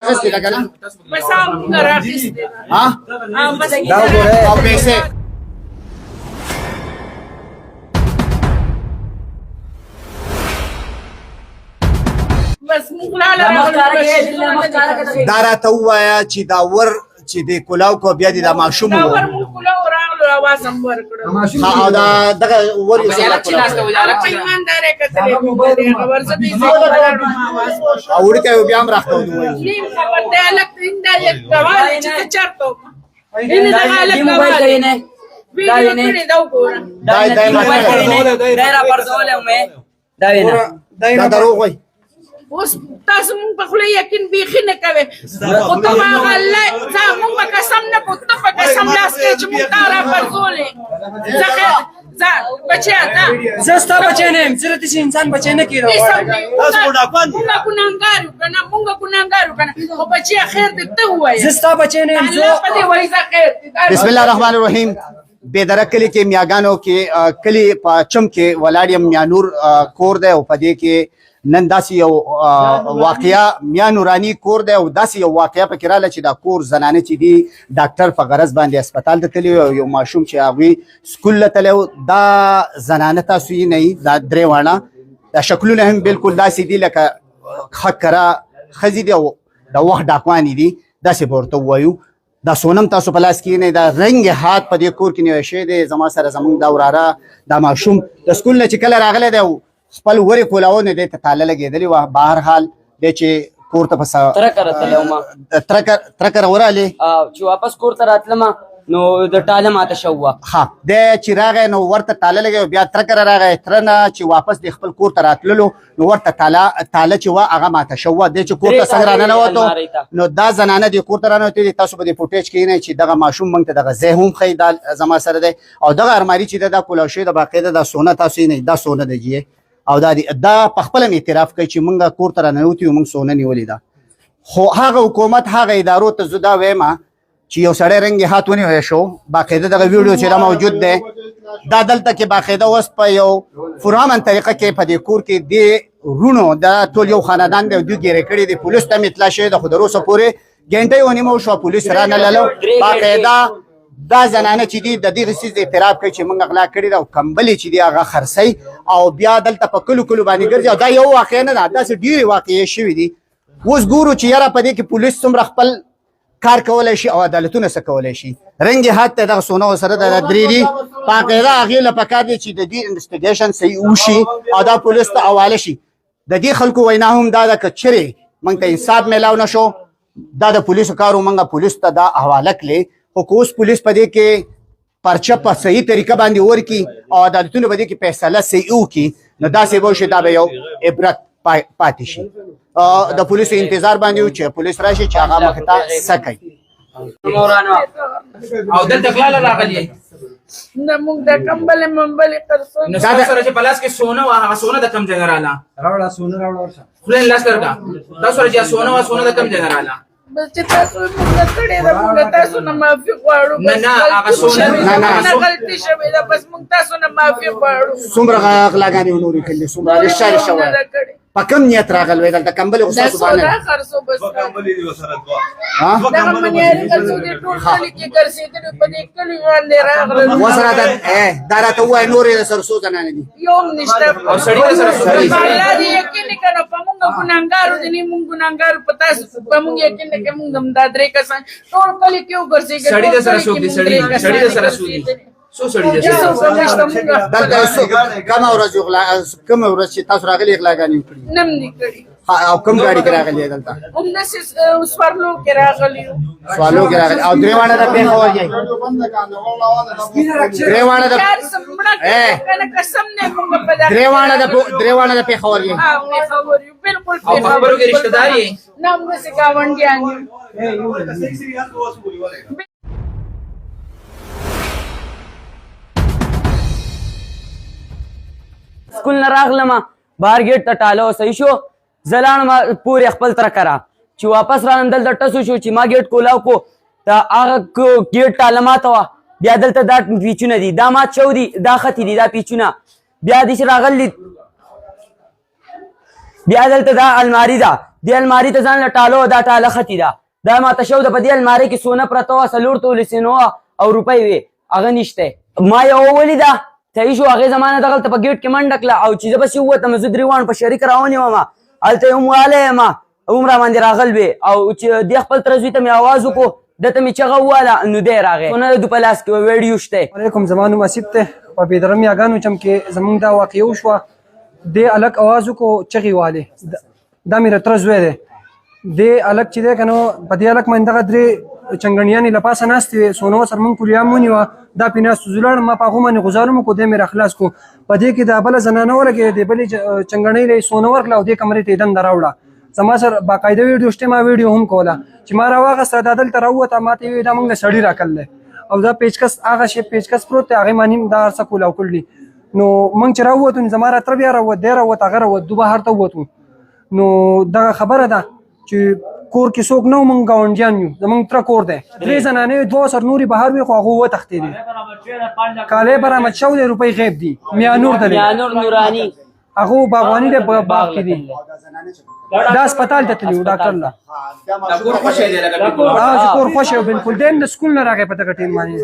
اخیستې ده که نه؟ بس هغه مونږ راخیستې ده. ها؟ هغه بس دا وګوره. او پیسې؟ بس مونږ لاله راغلو. دا راته ووایه چې دا ور چې د کولاو کو بیا دې دا ماشوم دا و. ور مونږ کولاو راغلو، اواز هم ورکړو. ها، او دا دغه ور یې څنګه کولاو کړ؟ هغه په ایماندارۍ کتلې مونږ دی، هغه ورځ دې زه ولاړم، اواز او وړوکی یې بیا هم راښکته وویل. نیم خبر دی، هلک دا یې کولی چې ته چېرته وم. هینه دغه هلک دی موبایل کولی. کوي نه. ویډیو کړې ده، وګوره. دا دا یې موبایل ماته کوي نه، دا را پرځولی وم دا وینا. دا دروغ وایي. اوس تاسو مونږ په خوله یقین بیخي نه کوئ، خو ته به هغه الله ځه، مونږ به قسم نه کوو، ته په قسم لاس کوې چې مونږ تا را پرځولې. ځه خیر، ځه بچیه، ځه. زه ستا بچی نه یم، زه د داسې انسان بچی نه کېږم. دې سم دی. مونږ ګناهګار یو که نه؟ مونږ ګناهګار یو که نه؟ خو بچیه خیر دی، ته ووایه. زه ستا بچی نه یم. الله په دې وایي، ځه خیر دی. بسم الله الرحمن الرحیم. بې درک کلي کې میاګانو کې کلي په چم کې ولاړ یم. میا نور کور دی او په دې کې نن داسې یو واقعه، میا نورانی کور دی او داسې یو واقعه پکې راغله چې دا کور زنانه چې دي ډاکټر په غرض باندې هسپتال ته تللي او یو ماشوم چې هغوی سکول ته تللی و. دا زنانه تاسو یې نه دا درې واړه دا شکلونه هم بالکل داسې دي لکه ښه کره ښځې دي او د وخت ډاکوانې دي، داسې به ورته ووایو. دا سونم تاسو په لاس کې نه دا رنګ هات په دې کور کې نیول شوی دی. زما سره زمونږ دا وراره دا ماشوم د سکول نه چې کله راغلی دی خپل ورې کولاو نه دی ته تاله لګېدلې وه. بهرحال دی چې کور ته په تره کره تللی وم. تره کره ورغلې؟ چې واپس کور ته راتلم نو د ټاله ماته شوه. ښه، دی چې راغی نو ورته تاله لګوي، بیا تره کره راغی، تره نه چې واپس د خپل کور ته راتللو نو ورته تاله چې وه هغه ماته شوه. دی چې کور ته درې څنګه تالې راننوتو المارۍ ته. نو دا زنانه د کور ته راننوتې دي. تاسو به د فوټیج کې وینئ چې دغه ماشوم موږ ته دغه ځای هم ښیي، دا زما سره دی او دغه ارماري چې ده دا کولاو شوې ده باقاعده. دا سونه تاسو وینئ، دا سونه ده جي او دا دی دا په خپله هم اعتراف کوي چې موږ کور ته راننوتي یو، موږ سونه نیولې ده. خو هغه حکومت هغه ادارو ته زه دا وایم چې یو سړی رنګ هات ونیول شو باقاعده دغه ویډیو چې دا موجود دی دا دلته کې باقاعده اوس په یو فرامن طریقه کې په دې کور کې دې وروڼو دا ټول یو خاندان دی او دوی ګیره کړي دي. پولیس ته هم اطلاع شوې ده خو تر اوسه پورې ګنټه یو نیمه وشوه پولیس رانه للو. باقاعده دا زنانه چې دي د دغه څیز اعتراف کوي چې موږ غلا کړې ده او کمبلې چې دي هغه خرڅوي او بیا دلته په کلو کلو باندې ګرځي. او دا یو واقعه نه ده، داسې ډېرې واقعې شوې دي. اوس ګورو چې یاره په دې کې پولیس څومره خپل کار کولای شي او عدالتونه څه کولای شي. رنګ هات ته دغه سونه سره د درې دي باقاعده هغې له پکار دی چې د دې انویسټیګیشن صحیح وشي او دا پولیس ته حواله شي. د دې خلکو وینا هم دا ده که چېرې موږ ته انصاف میلاو نه شو دا د پولیسو کار و، موږ پولیس ته دا حواله کړې. خو که اوس پولیس په دې کې پرچه په صحیح طریقه باندې ورکړي او عدالتونه په دې کې فیصله صحیح وکړي نو داسې به وشي دا به یو عبرت پاتې شي. د پولیسو انتظار باندې یو چې پولیس راشي چې هغه مخې ته څه کوي. او دلته غلاله راغلي؟ نه، موږ د کمبلې ممبلې خرڅو. نو تاسو سره چې په لاس کې سونه وه هغه سونه د کوم ځای نه راله؟ راوړه سونه، راوړه ورشه. خوله لاس لرګه. تاسو سره چې سونه وه سونه د کوم ځای نه راله؟ بس چې تاسو موږ کړې ده، موږ تاسو نه معافي غواړو. نه، نه، هغه سونه نه، نه. نه غلطي شوې ده، بس موږ تاسو نه معافي غواړو. څومره غلاګانې نورې کړې، څومره رښتیا رښتیا وایه، په کوم نیت راغلی دلته؟ کمبلې خو دا ستاسو باندې سودا خرڅو بس. کمبلې دي ورسره دوه. ها؟ دغه منیاري خرڅو، دې ټول کلي کې ګرځېدلي، په دې کلي باندې راغلل. وسره دا دا راته ووایه نورې د سره څو زنانې دي؟ یو هم نشته. او سړي د سره څو په الله دې یقین که نه په موږ ګناهګارو دي، نه موږ ګناهګارو، په تاسو په موږ یقین نه که موږ هم دا درې کسان ټول کلي کې وګرځېږي. سړي د سره څوک دي؟ سړي د سره څوک دي؟ څو سړي دي؟ څوک نشته موږ. دلته کومه ورځ غلا، کومه ورځ چې تاسو راغلي غلاګانې وکړي؟ نم دي کړي. او کوم ګاډي کې راغلي دلته؟ همداسې سوارلو کې راغلي یو. سوالو کې راغلي. او درې واړه د پېښور یې؟ درې واړه د چار څه مړه که نه قسم نه موږ په دا درې واړه د پېښور یې؟ ها، پېښور یو بالکل. او په خبرو کې رشته دار یې؟ نه، موږ سې ګاونډیان یو. سکول نه راغلم، بهر ګیټ ته ټاله صحیح شو، زه لاړم پورې خپل تره کره. چې واپس رالم دلته ټسو شو چې ما ګیټ کولاو کو ته هغه ګیټ ټاله ماته وه. بیا دلته دا پیچونه دي، دا مات شو دي، دا ختي دي دا پیچونه. بیا داسې راغلي. بیا دلته دا الماری ده، دې الماری ته ځان له ټاله وه، دا ټاله ختي ده، دا ماته شو ده. په دې الماری کې سونه پرته وه، 4 تولې سینو وه او روپۍ وې، هغه نشته. ما یوه ولیده، صحیح شو، هغې زما نه دغلته په ګېټ کې منډه کړه او چې زه پسې ووتم، زه درې واڼ په شریک راونیوم، هلته یې هم والی یم، هم را باندې راغل وې. او چې دې خپل تره زوی ته مې اواز وکړو، ده ته مې چغه وواله، نو دی راغی. سونه د په لاس کې وه، ویډیو شته. علیکم، زما نوم آصف دی. په بیدرم یاګانو چم کې زمونږ دا واقعه وشوه. دې هلک اواز وکړو، چغې والې، دا مې د تره زوی دی. دې هلک چې دی که نو په دې هلک باندې دغه درې چنګڼیانې له پاسه ناستې وې، سونو سره مونږ کولیام ونیوه، دا پې ناست و. زه لاړم، ما په هغو باندې غوزار هم وکړو، دی مې راخلاص کړو. په دې کې دا بله زنانه ولګېده، دې بلې چنګڼۍ له یې سونه ورکړه او دې کمرې ته یې دنده راوړه. زما سره باقاعده ویډیو شته، ما ویډیو هم کوله. چې ما راواغسته، دا دلته راووته، ما ته یې وویل دا مونږ له سړي راکړلی او دا پیچکس هغه شی پیچکس پروت دی، هغې باندې هم دا هر څه کولاو کړلي. نو مونږ چې راووتو، نو زما راتره بیا راووت، دی راووت، هغه راووت، دوی بهر ته ووتو. نو دغه خبره ده چې کور کې څوک نه و، مونږ ګاونډیان یو، زمونږ تره کور دی، درې زنانې وې، دوه سره نورې بهر وې، خو هغه وتښتېدې. کالی برآمد شوی دی، روپۍ غیب دي. میا نور دی، میا نور نوراني، هغه باغواني دی، په باغ کې دي. دا هسپتال ته تللی و ډاکټر له. دا کور خوښ دی لکه بالکل. چې کور خوښ و بالکل. دی هم د سکول نه راغی په دغه ټیم باندې.